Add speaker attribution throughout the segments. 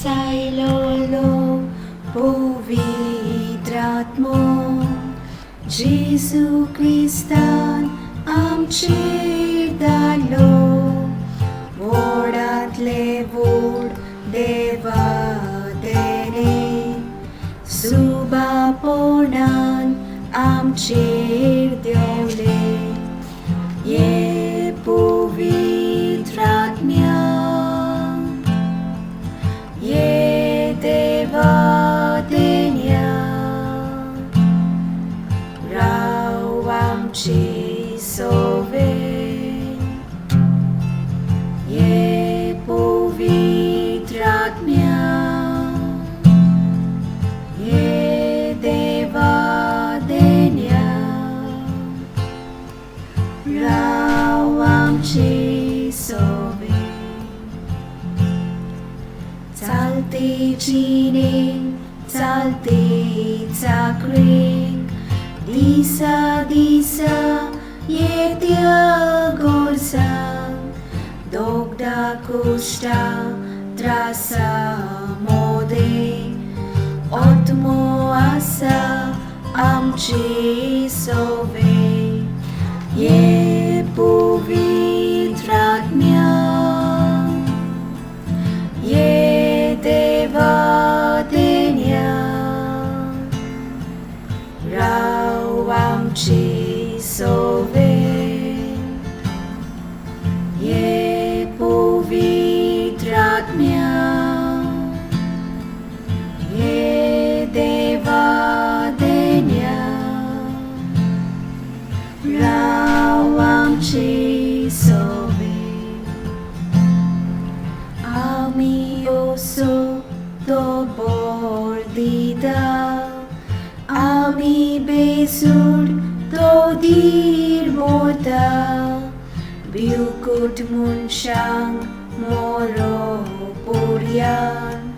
Speaker 1: सायलोलो पवित्र आत्मो जेजू क्रिस्तान आमचेर धाडलो व्हडांतले व्हड देवा देणे सुबापणान आमचेर देंवले ये पवित्र आत्म्या ये देवा देण्या राव आमचे सोवे ये पवित्र आत्म्या ये देवा देण्या राव आमचे सोवे चालते जिणेन चालते चाकरेक दिसा दिसा येत्या गोरसांक दोगदा कुश्टा त्रासा मोदे आत्मो आसा आमचे सोवे ये पवित्र आत्म्या ये देवा देण्या राव आमचे सोवे ये पवित्र आत्म्या ये देवा देण्या राव आमचे सोवे आमी ओसो तो बोर दिता आमी बेसूर तो धीर मोरता बिलकुट मनशांक मोरो पुरयान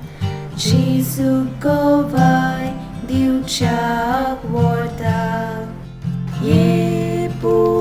Speaker 1: जेजू गवाय दिवच्याक व्हरता ये पवित्र